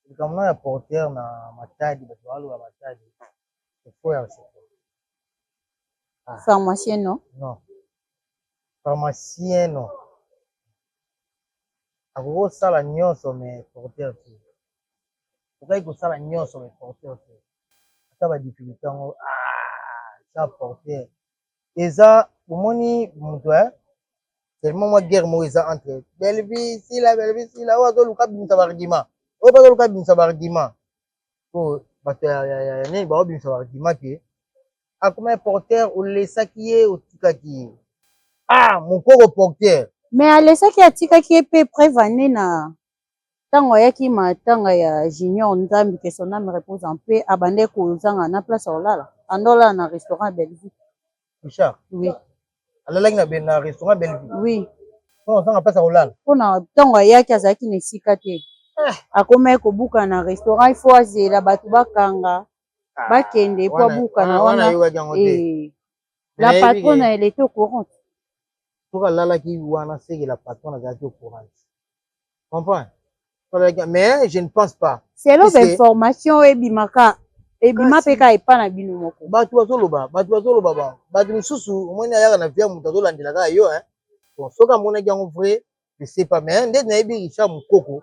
Speaker 1: likambo na ya porteur na Matadi, bato baloba Matadi, c'est faux ya c'est faux. Ah.
Speaker 2: Pharmacien, non?
Speaker 1: Non, pharmacien non. Akoki kosala nyonso, mais porteur te. Okaki kosala nyonso, mais porteur te. Ata badifficulté yango, ah, eza porteur, eza omoni moto tellement mwa guerre moko eza entre Bellevue Sila, Bellevue Sila. Oyo azoluka bimisa baargument, oyo bazoluka bimisa baargument, po bato ya nini baobimisa baargument ke akoma porteur, olesaki ye, otikaki ye, ah, Mokoko porteur.
Speaker 2: Mais alesaki, atikaki ye mpe preuve ane na ntango ayaki matanga ya Junior Nzambi, que son âme repose en paix, abandaki kozanga na place ya kolala, andolala na restaurant ya Bellevue.
Speaker 1: Richard?
Speaker 2: Oui.
Speaker 1: Alalaki na restaurant Bellevue?
Speaker 2: Oui.
Speaker 1: Mpo ozanga place ya kolala?
Speaker 2: Mpona ntango ayaki, azalaki na esika te, akomaki kobuka na restaurant, il faut azela bato bakanga bakende po abuka na
Speaker 1: wana.
Speaker 2: Wana.
Speaker 1: Ayokaki yango te.
Speaker 2: La patronne, elle était au courant.
Speaker 1: Soki alalaki wana, seke la patronne azalaki au courant, comprends? Mais je ne pense pas.
Speaker 2: Selon bainformation oyo ebimaka. Ebima mpe kaka epa na bino moko.
Speaker 1: Bato bazoloba, bato bazoloba ba bato misusu, omoni, ayaka na via, moto azolandela kaka yo, hein. Bon, soki amonaki yango vrai, je sais pas, mais nde nayebi Richard Mokoko,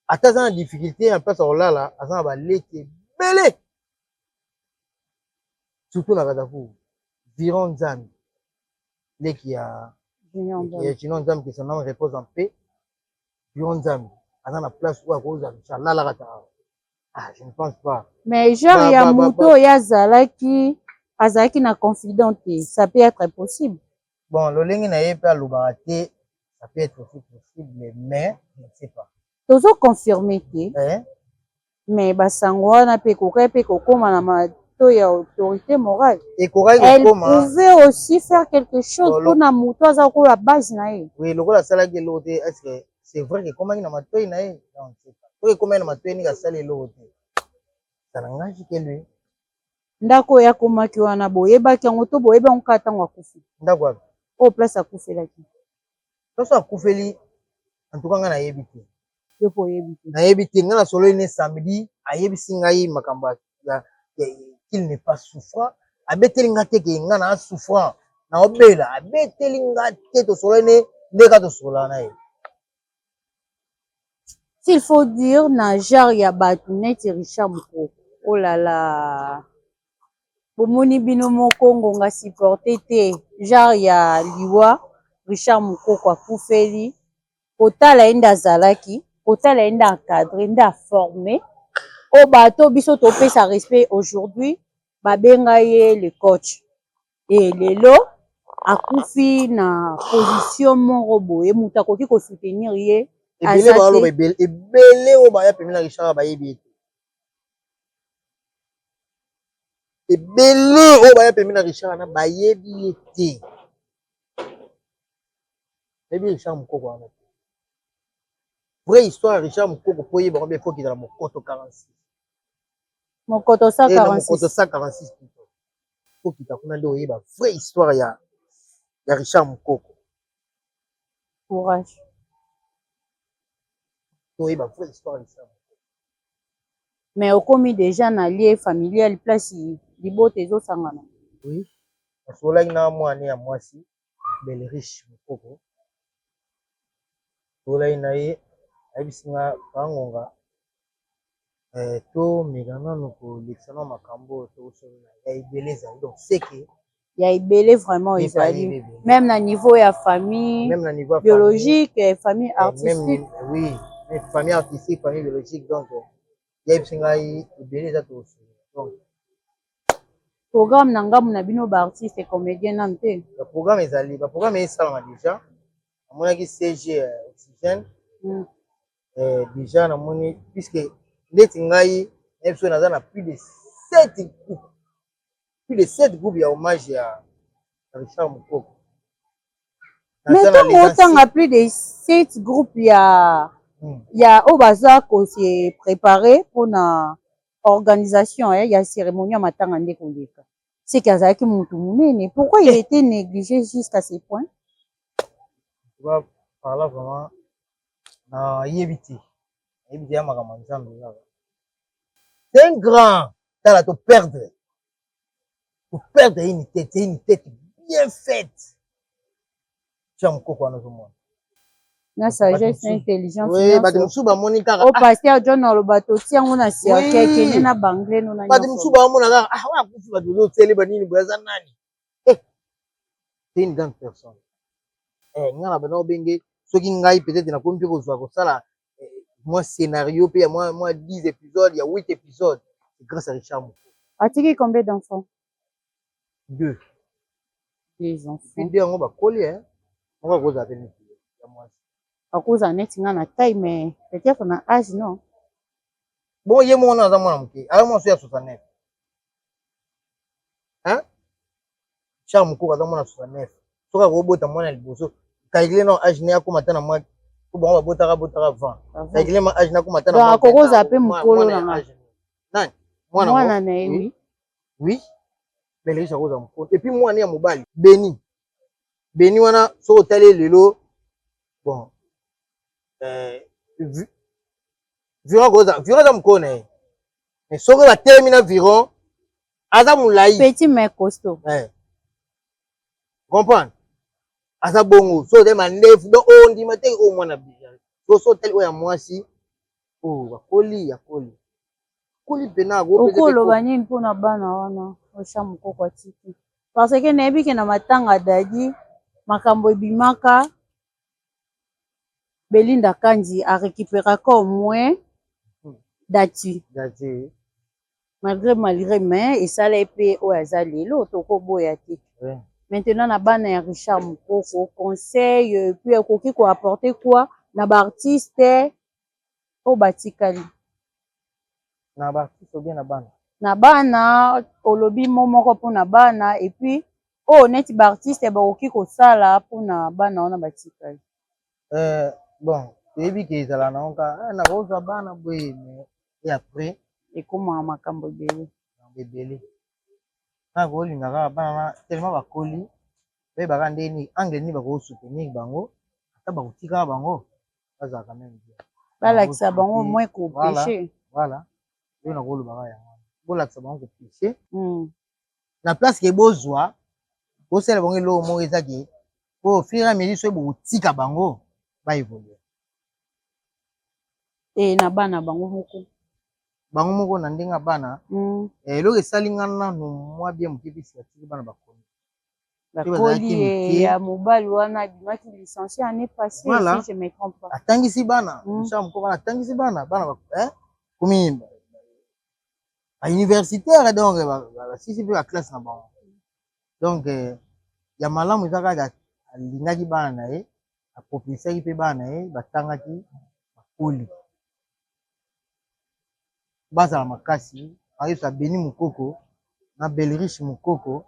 Speaker 1: ata aza na difficulté na place ya kolala, aza na baleki ebele, surtout na Kataku Viron Nzambe, leki ya Junior Nzambe, que son âme repose en paix. Viron Nzambe aza na place oyo akozwa Richard alalaka ta. Ah, je ne pense pas.
Speaker 2: Mais genre ya moto oyo azalaki na confident te, ça peut être possible.
Speaker 1: Bon, lolenge na ye mpe alobaka te, ça peut être aussi possible, mais je ne sais pas.
Speaker 2: Tozoconfirme te.
Speaker 1: Eh?
Speaker 2: Mais basango wana mpe ekokaki mpe kokóma na mato ya autorité morale.
Speaker 1: Ekokaki.
Speaker 2: Elle pouvait aussi faire quelque chose mpona moto aza kola base na ye.
Speaker 1: Oui, lokola asalaki eloko te, est ce que c'est vrai que ekomaki na matoi na ye? Non, soki ekomaki na matoi, ndenge asali eloko te, ça n'engage que lui.
Speaker 2: Ndako oyo akomaki wana, boyebaki yango to boyebi yango kaka ntango akufi?
Speaker 1: Ndako wapi?
Speaker 2: Oyo place akufelaki.
Speaker 1: Soso akufeli, en tout cas ngai nayebi te.
Speaker 2: Yo mpo oyebi te?
Speaker 1: Nayebi te. Ngai nasololi ne samedi, ayebisi ngai makambo ya qu'il n'est pas souffrant. Abeteli nga te ke nga na souffrant, naobela, abeteli nga te. Tosololi ne nde kaka tosololaka na ye.
Speaker 2: S'il faut dire, na genre ya bato neti Richard Mokoko, oh là là, bomoni bino moko, ngonga supporte te, genre ya liwa Richard Mokoko akufeli, kotala ye nde azalaki, kotala ye nde encadré, nde aformé oyo bato biso topesa respect aujourd'hui, babenga ye le coach. E lelo akufi na position moko boye, moto akoki kosoutenir ye.
Speaker 1: Ebele baloba, ebele, ebele oyo baya pembeni na Richard bayebi ye te. Ebele oyo baya pembeni na Richard wana bayebi ye te. Bayebi Richard Mokoko wana te. Vraie histoire ya Richard Mokoko, mpo oyeba ngo, faut okita na Mokoto 46.
Speaker 2: Mokoto
Speaker 1: 146. Mokoto
Speaker 2: 146
Speaker 1: plutôt. Okita kuna nde oyeba vraie histoire ya Richard Mokoko.
Speaker 2: Courage.
Speaker 1: Toyeba vraie histoire ya Richard.
Speaker 2: Mais okomi déjà na lieu familial, place libota ezosangana?
Speaker 1: Oui, nasololaki na mwana ya mwasi, Belle Riche Mokoko. Sololaki na ye, ayebisi nga pangonga tomeka nanu kolekisa na makambo oyo tokosolola ya ebele ezali, donc seke.
Speaker 2: Ya ebele vraiment ezali, même na niveau ya famille.
Speaker 1: Même na niveau ya
Speaker 2: biologique, famille artistique.
Speaker 1: Même, oui, même famille artistique, famille biologique. Donc yayebisi ngai ebele eza, tokosolola, donc.
Speaker 2: Programme na ngambu na bino baartiste comédien nanu te?
Speaker 1: Baprogramme ezali, baprogramme esalama déjà. Namonaki CG Oxygène. Déjà namoni, puisque ndeti ngai nayebi soki naza na plus de sept groupes, plus de sept groupes ya hommage ya Richard Mokoko.
Speaker 2: Mais ntango otanga plus de sept groupes ya oyo baza kose préparer mpona organisation ya cérémonie ya matanga, nde koleka c'est que azalaki motu monene, pourquoi il était négligé jusqu'à ce point?
Speaker 1: Par là vraiment nayebi te, nayebi te. Ya makambo ya Nzambe kaka. C'est un grand. Tala, to perdre une tête, c'est une tête bien faite. Tia Mokoko wana, ozomona.
Speaker 2: Na sagesse na intelligence.
Speaker 1: Oui, bato mosusu bamoni kaka.
Speaker 2: O pasteur John aloba totia yango na cercueil, kende na bangle no na.
Speaker 1: Bato mosusu bamona kaka: ah, wana akufi, bato ozosele banini boye, aza nani? Eh, c'est une grande personne. Eh, nga na bana obenge, soki ngai peut-être nakomi mpe kozwa kosala mwa scénario mpe ya mwa 10 épisodes, ya 8 épisodes, grâce à Richard Mokoko.
Speaker 2: Atiki combien d'enfants?
Speaker 1: Deux.
Speaker 2: Deux enfants.
Speaker 1: Deux yango bakoli, hein. Moko akozala pe neti ya mwasi.
Speaker 2: Akozala neti nga na taille, mais peut-être na âge non.
Speaker 1: Bon, ye moko wana aza mwana moke, aza mwana so ya 69, hein. Charles Mokoko aza mwana 69. Soki akobota mwana ya liboso, calcule na âge ne akóma ata na mwa, po bango babotaka botaka 20, calcule ma âge ne akóma ata
Speaker 2: na. Akokozala mpe mokolo na nga.
Speaker 1: Nani?
Speaker 2: Mwana na ye, oui.
Speaker 1: Oui, mais Lelisi akozala mokolo. Et puis mwana ya mobali Beni, Beni wana, soki otali lelo, bon, Vira aza mokolo na ye. Mais soki batelemi na viron, aza molai.
Speaker 2: Petit mais costaud.
Speaker 1: Eh. Comprendre, aza bongo. So otali mandefu, donc oyo ondima te oyo mwana. So otali oyo ya mwasi, oyo akoli, akoli, akoli mpena.
Speaker 2: Okoloba nini mpona bana wana Richard Mokoko atiki? Parce que nayebi ke na matanga Dadi, makambo ebimaka, Belinda Kandi arécupéraka au moins Dati.
Speaker 1: Dati.
Speaker 2: Malgré, mais esala ye mpe oyo aza lelo, tokoboya te. Maintenant, na bana ya Richard Mokoko, conseil, puis okoki koapporter quoi na baartiste oyo batikali?
Speaker 1: Na baartiste ou bien na bana?
Speaker 2: Na bana. Olobi mo moko mpona bana, et puis oyo neti baartiste bakoki kosala mpona bana wana batikali.
Speaker 1: Bon, toyebi ke ezala nango kaka nakozwa bana boye, mais et après?
Speaker 2: Ekomaka makambo ebele.
Speaker 1: Makambo ebele. Kaka kolinga kaka bana na tellement bakoli, bayebaka ndeni angle nini bakosoutenir bango, ata bakotikaka bango, bazalaka même bien.
Speaker 2: Balakisa bango moins kopêcher.
Speaker 1: Voilà, oyo nakolobaka yango wana, bolakisa bango kopêcher na place ke bozwa bosala bango eloko moko eza ke po fur et à mesure soki bokotika bango baévolue.
Speaker 2: E na bana bango moko.
Speaker 1: Bango moko na ndenge ya bana. Eloko esali nga nanu mwa bien moke, puisque atiki bana bakoli.
Speaker 2: Bakoli, ya mobali wana abimaki licencié année passée.
Speaker 1: Voilà.
Speaker 2: Si je me trompe pas.
Speaker 1: Atangisi bana. Richard Mokoko wana atangisi bana, bana komi bauniversitaire, donc basisi mpe baclasse na bango. Donc ya malamu eza kaka alingaki bana na ye, apropisaki mpe bana na ye, batangaki, bakoli, bazala makasi. Ayebisa Beni Mokoko na Belriche Mokoko,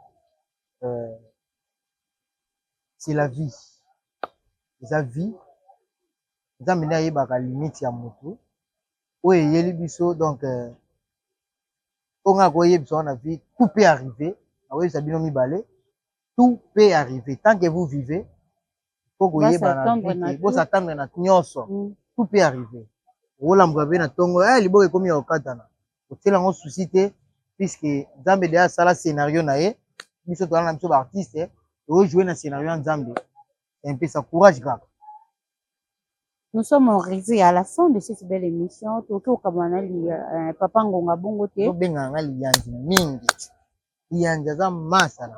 Speaker 1: c'est la vie, eza vie. Nzambe nde ayebaka limite ya motu oyo eyeli biso. Donc oyo ngai akoyebisa wana, vie, tout peut arriver. Nakoyebisa bino mibale, tout peut arriver. Tant que vous vivez, faut koyeba na vie, bos'attendre na nyonso. Tout peut arriver. Okolambuka mpe na ntongo, liboko ekomi ya kokatana, kotiela yango souci te, puisque Nzambe deya asala scénario na ye. Biso toza na biso baartiste, tojoue na scénario ya Nzambe. Epesa courage kaka.
Speaker 2: Nous sommes arrivés à la fin de cette belle émission. Toki okabana na papa Ngonga bongo te.
Speaker 1: Tobengaka nga Liyanzi mingi. Liyanzi aza masa na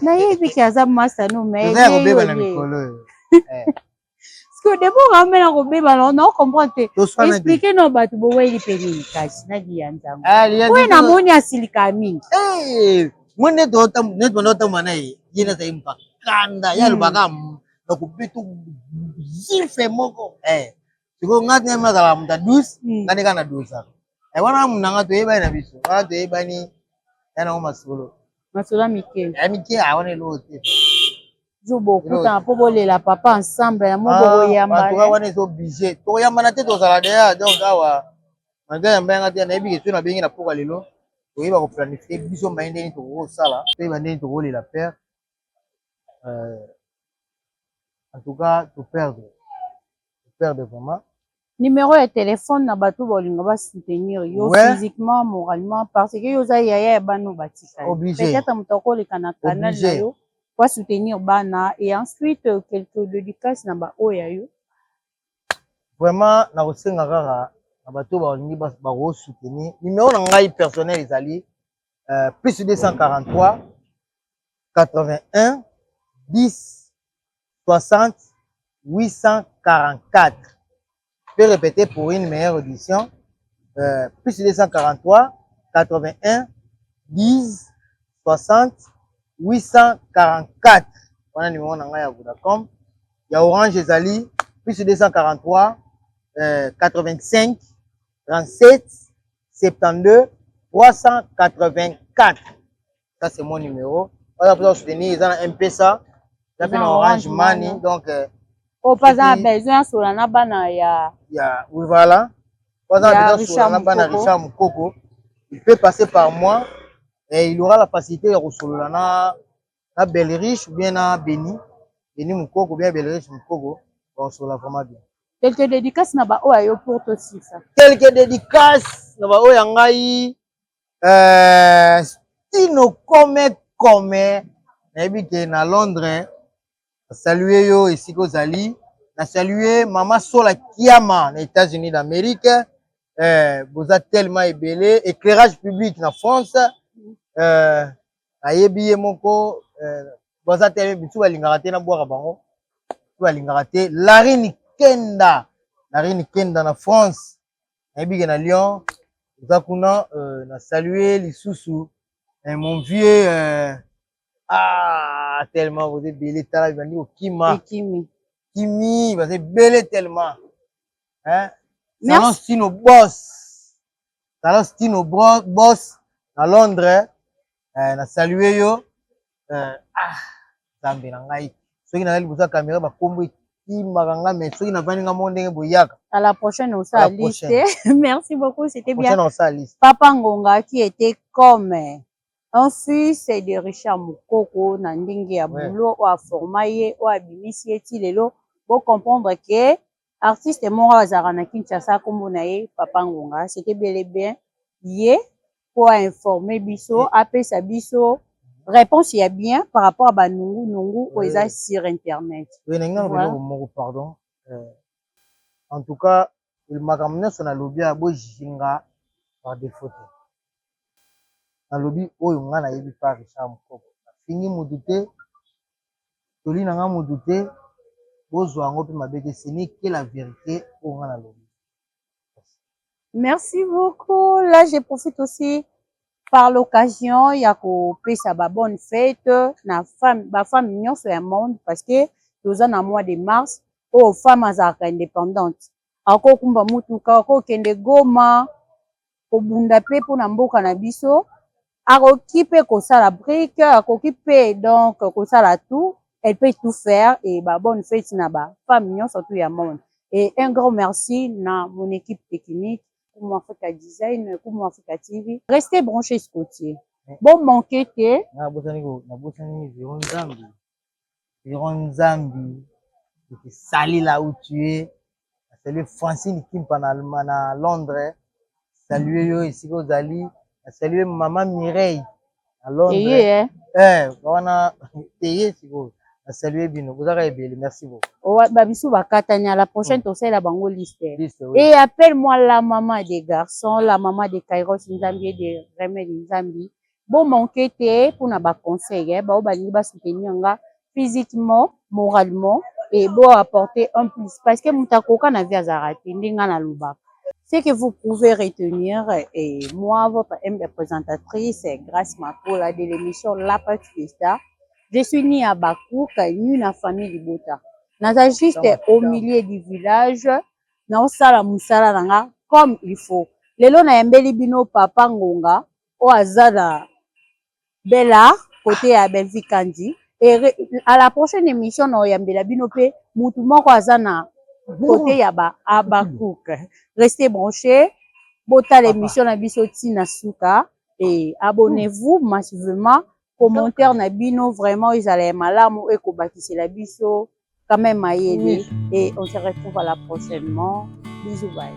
Speaker 2: Nayebi ke aza masa no, mais
Speaker 1: toza ya kobeba na mikolo oyo.
Speaker 2: Parce que d'abord amena kobeba na na comprendre te. Explique no bato boweli mpe nini kasi na Liyanzi yango oyo namoni asilika mingi.
Speaker 1: Mo nde neti banda otambola na ye, ye nazali mpakanda, ye alobaka nakobeta zife moko. Sikoyo nga te, azalaka moto adouce, nga nde kaka na dosaka wana. Munanga toyebani na biso wana, toyebani ya nango masolo.
Speaker 2: Masolo ya mike.
Speaker 1: Ya mike wana, eloko te.
Speaker 2: Jour bokutana mpo bolela papa ensemble ya moko, boyamba.
Speaker 1: Wana eza obligé, tokoyambana te, tozala deya. Donc awa malgré yamba yanga te, nayebi ke soki nabengi na poka lelo, toyeba koplanifie biso mbaye ndeni tokokosala, toyeba ndeni tokolela père. En tout cas, toperdre vraiment.
Speaker 2: Numéro ya téléphone na bato balinga basoutenir yo physiquement, moralement, parce que yo oza yaya ya bana oyo batikali. Peut-être moto akoleka na canal na yo po soutenir bana, et ensuite quelques dédicaces na baoyo ya yo.
Speaker 1: Vraiment, nakosenga kaka na bato balingi bakosoutenir, numéro na ngai personnel ezali plus 243 81 10 60 844. Je peux répéter pour une meilleure audition. Plus 243 81 10 60 844. Voilà numéro na ngai ya Vodacom. Ya Orange ezali plus 243 85 37 72 384. Ça, c'est mon numéro. Voilà pour soutenir, ils ont un M-Pesa, ils ont Orange Money. Donc,
Speaker 2: oyo mpe aza na besoin asola na bana ya
Speaker 1: Ya, oui, voilà. Aza besoin na bana Richard Mukoko, il peut passer par moi et il aura la facilité ya kosolola na Belriche ou bien na Beni Mukoko ou bien Belriche Mukoko, bakosolola vraiment bien.
Speaker 2: Quelques dédicaces na baoyo ya yo pour tosisa.
Speaker 1: Quelques dédicaces na baoyo ya ngai, Stino Kome Kome, nayebi ke na Londres, nasalue yo esika ozali. Nasalue Mama Sola Kiama na États-Unis d'Amérique. Boza tellement ebele. Éclairage public na France, nayebi ye moko. Baza te bisu balingaka te, nabwaka bango bisu balingaka te. Larine Kenda, Larine Kenda na France, nayebi ke na Lyon oza kuna. Nasalue lisusu mon vieux. Ah, tellement boza ebele, tala bandi kokima.
Speaker 2: Ekimi.
Speaker 1: Kimi, baza ebele tellement, hein? Salon Stino Boss, Salon Stino Boss na Londres, na salue yo. Ah, Nzambe na ngai, soki nazali liboso ya caméra, bakombo ekimaka nga, mais soki navandi nga moko ndenge boyaka.
Speaker 2: À la prochaine, osala liste. Merci beaucoup, c'était bien.
Speaker 1: Osala liste.
Speaker 2: Papa Ngonga qui était comme un fils de Richard Mukoko na ndenge ya boulot oyo aforma ye, oyo abimisi ye ti lelo. Bocomprendre ke artiste moko azalaka na Kinshasa, nkombo na ye Papa Ngonga. C'était bel et bien ye po ainforme biso, apesa biso réponse ya bien par rapport à banungunungu oyo eza sur internet.
Speaker 1: Oui, na ngai eloko moko, pardon. En tout cas, makambo nyonso nalobi ya bojinga par défaut te. Nalobi oyo nga nayebi pa Richard Mokoko, nafingi mutu te, toli na nga mutu te, bozwa yango mpe mabe te. Ce n'est que la vérité oyo nga nalobi.
Speaker 2: Merci beaucoup. Là, je profite aussi par l'occasion ya kopesa ba bonne fête na femme, ba femme nyonso ya monde, parce que toza na mois de mars oyo femme azalaka indépendante, akokumba mutuka, akokende Goma kobunda mpe mpona mboka na biso, akoki mpe kosala brique, akoki mpe donc kosala tout, elle peut tout faire. Et ba bonne fête na ba femme nyonso tout ya monde. Et un grand merci na mon équipe technique, Kumu Africa Design, Kumu Africa TV. Restez branchés, scotchés, bon manquer te.
Speaker 1: Nabosani Vero Nzambi, Vero Nzambi, sali là où tu es. Salut Francine Kimpa na Londres, salue yo esika ozali. Nasalue Mama Mireille na Londres.
Speaker 2: Eye.
Speaker 1: Wana teye sikoyo, nasalue bino, bozaka ebele. Merci beaucoup.
Speaker 2: Babisu bakatani, à la prochaine tosalela bango liste.
Speaker 1: Liste, oui.
Speaker 2: Et appelle-moi la maman des garçons, la maman de Kairos Nzambi et de Remel Nzambi. Bon manquer te mpona baconseil bao balingi basoutenir nga physiquement, moralement, et bo apporter un plus, parce que moto akoka na vie azalaka te. Ndenge nga nalobaka, ce que vous pouvez retenir, et moi, votre humble présentatrice, Grâce Makola, de l'émission La Patrie des Stars, je suis ni à Bakouk, ni na famille Libota. Naza juste au milieu du village, naosala mosala na nga comme il faut. Lelo nayambeli bino Papa Ngonga oyo aza na Bela côté ya Belvi Kandi. Et à la prochaine émission na oyambela bino mpe mutu moko aza na côté ya ba Abakouk. Restez branchés, botala émission na biso ntina suka et abonnez-vous massivement. Commentaire na bino vraiment ezala ya malamu, ekobakisela biso quand même mayele. Et on se retrouve à la prochainement. Bisous, bye.